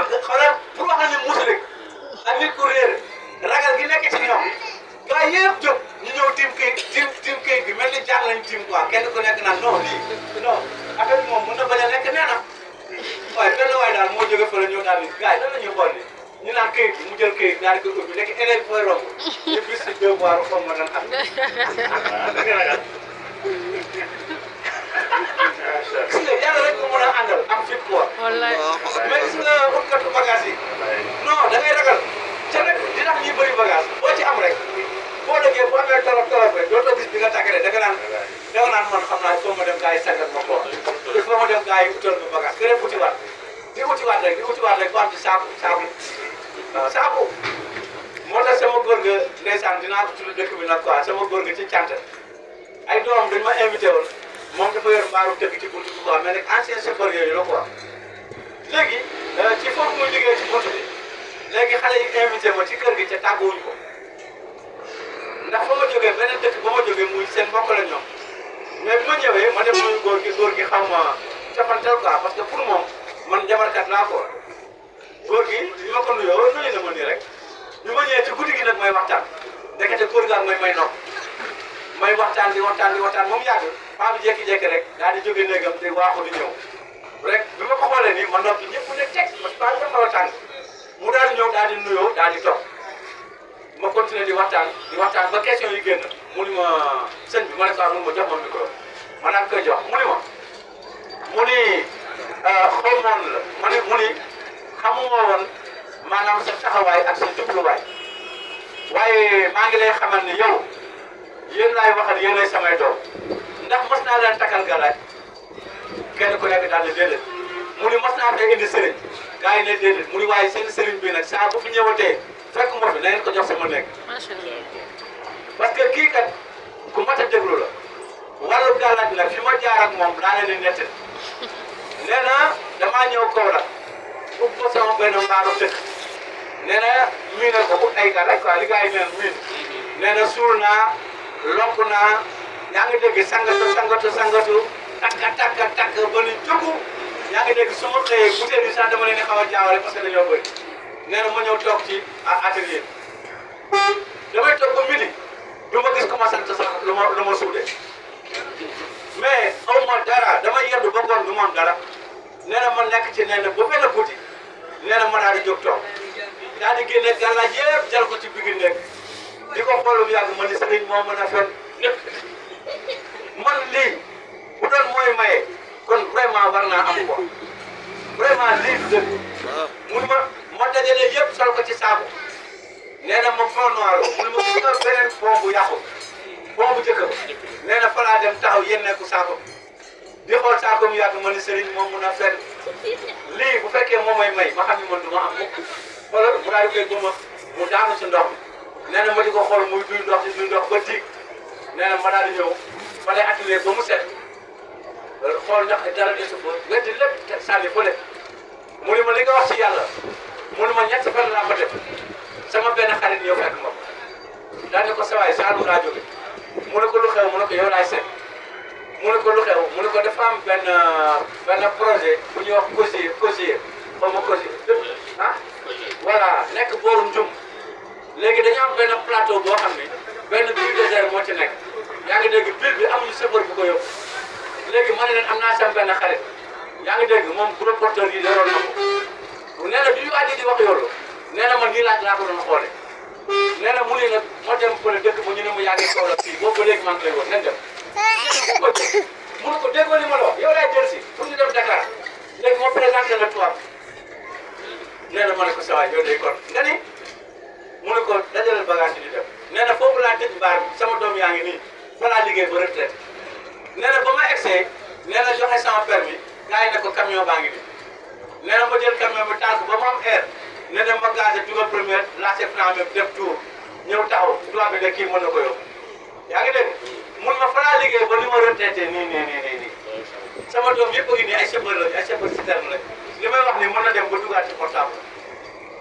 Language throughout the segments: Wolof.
xoolal pour wax la ne muus rek ak nit ku réer ragal gi nekk ci ñoom gars yëpp jóg ñu ñëw tiim kayit bi mel ni jaar lañ tiim quoi kenn ku nekk naan non lii non affaire bi moom mën na bañ a nekk nee na waaye benn waay daal moo jóge fële ñëw daal ni gars yi lan la ñuy xool ni ñu naan kayit bi mu jël kayit daal di ko ubbi nekk élève fooy romb ñu bis si devoir comme ma doon am dëgg ragal gis nga yàlla rek ko mën a àndal am fit quoi wallaay mais gis nga utkatu bagage yi non da ngay ragal ca nag di tax ñuy bëri bagage boo ci am rek boo déggee boo amee torop rek dootoo gis bi nga tàggatee da nga naan man xam naa il faut ma dem gars yi sàggat ma ko il faut ma dem gars yi utal ma bagage nga dem utiwaat di utiwaat rek ba am ci saaku moo tax sama góor ga ndeysaan dinaa ko tudd dëkk bi nag quoi sama góor ga ci cant ay doom dañ ma invité woon moom dafa yor mbaaru dëkk ci buntu bi quoi mais nag ancien chauffeur yooyu la quoi léegi ci foofu muy liggéey ci buntu bi léegi xale yi invité ma ci kër gi ca tàgguwuñ ko ndax fa ma jógee beneen dëkk ba ma jógee muy seen mbokk la ñoom mais bi ma ñëwee ma dem nuyu góor gi xam ma cafantal quoi parce que pour moom man jabarkat laa ko góor gi bi ma ko nuyoo nuyu na ma nii rek bi ma ñëwee ci guddi gi nag may waxtaan ndekete góor gi ak may nopp may waxtaan di waxtaan moom yàgg faa bi jékki-jékki rek daal di jóge néegam te waaxu di ñëw rek bi ma ko xoolee nii ma noppi ñëpp ne teg parce que faa bi dafa tàng mu daal di ñëw daal di nuyoo daal di toog ma continuer di waxtaan ba question yi génn mu ni ma sëñ bi ma ne ko mun ma jox ma micro ma naan koy jox mu ni xamoon la mu ni xamuma woon maanaam sa taxawaay ak sa jubluwaay waaye maa ngi lay xamal ni yow yéen laay waxal yéenay samay doom ndax mos naa leen takkal galaaj kenn ku nekk daal di déedéet mu ni mos naa fee indi sëriñ gars yi ne déedéet mu ni waaye seen sëriñ bi nag saa bu fi ñëwatee fekk ma fi na ngeen ko jox sama nekk parce que kii kat ku mat a déglu la wàllu galaaj nag fi ma jaar ak moom daa leen di nettali nee na damaa ñëw kaw la ub ko sama benn mbaaru dëkk nee na miinal ko ut ay galaaj quoi li gars yi neen miin nee na suul naa lonk naa yaa ngi dégg sangatu takk ba ni jógu yaa ngi dégg su ma xëyee butéel yi sax dama leen di xaw a jaawale parce que dañoo bëri nee na ma ñëw toog ci atelier damay toog ba midi du ma gis ku ma sant sax lu ma suude mais aw ma dara dama yendu ba ngoon du ma am dara nee na ma nekk ci nee na ba benn guddi nee na ma daal di jóg toog daal di génne gàllaaj yëpp jal ko ci biir nekk di ko xoolum yàgg ma ni sëriñ moo mën a fen man lii bu doon mooy maye kon vraiment war naa am ko vraiment lii du dëgg mun ma dajale yëpp sol ko ci saabu nee na ma fond noir mun ma gis nga beneen fond bu yàqu fond bu njëkk ba nee na fa laa dem taxaw yenneeku saako di xool saako mu yàgg ma ni sëriñ moom mun a fen lii bu fekkee moom may ma xam ni man du ma am mukk xoolal mu daal di koy gëma mu daanu si ndox mi nee na ma di ko xool muy duy ndox ba tiig nee na ma daal di ñëw fa lay atelier ba mu set xool ndax dara desu ko weddi lépp sànni fële mu ni ma li nga wax ci yàlla mu ni ma ñetti fan laa ko def sama benn xarit yow fekk ma daal ne ko sawaay Saalum laa jóge mu ne ko lu xew mu ne ko yow laay seet mu ne ko lu xew mu ne ko dafa am benn projet bu ñuy wax COSIR xaw ma COSIR ah voilà nekk booru Njum léegi dañu am benn plateau boo xam ne benn biir désert moo ci nekk yaa ngi dégg biir bi amuñu chauffeur bu ko yóbbu léegi ma ne leen am naa sama benn xarit yaa ngi dégg moom gros porteur yi yoroon na ko nee na bi ñu waaj di wax yoolu nee na man nii laa ko doon xoole nee na mu ne nag moo dem fële dëkk bu ñu ne mu yàggee kaw la fii boobu ba léegi maa ngi koy woon nañ dem mu ne ko déggoo li ma la wax yow laay jël si pour ñu dem Dakar léegi moo présenté la tubaab nee na ma ne ko sa waay yow day kon nga ni mu ne ko dajaleel bagage yi di dem nee na foofu laa tëj baar bi sama doom yaa ngi nii fa laa liggéey ba retraite nee na ba ma egsee nee na joxe sama permis gars yi ne ko camion baa ngi nii nee na ma jël camion bi tànk ba mu am air nee na ma gazé dugal première lancé franc même def tour ñëw taxaw tubaab bi de kii mën na ko yóbbu yaa ngi dégg mun ma fa laa liggéey ba ni ma retraité nii sama doom yëpp a ngi nii ay chauffeur lañu ay chauffeur citerne lañu li may wax nii mën na dem ba dugaat ci portable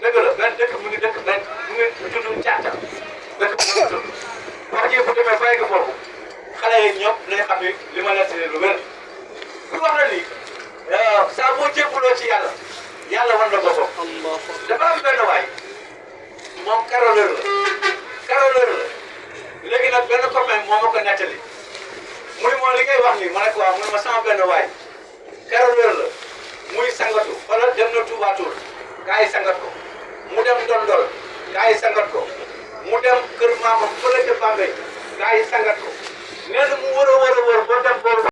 dëgg la benn dëkk mu ngi dëkk benn mu ngi tudd Caata dëkk bu ngi tudd wax ji bu demee ba yegg foofu xale yi ñëpp nañ xam ni li ma leen lu wér pour wax la ni saa boo jébbuloo ci yàlla yàlla wan na boppam. dafa am benn waay moom caroleur la léegi nag benn copain moo ma ko nettali mu ne ma li ngay wax nii ma ne ko waaw mu ne ma sama benn waay caroleur la muy sangatu wala dem na Touba Toul gaa yi sangat ko mu dem Ndondol gaa yi sangat ko mu dem kër maamam fële ca Bambey gaa yi sangat ko nee na mu wër a wër ba dem booru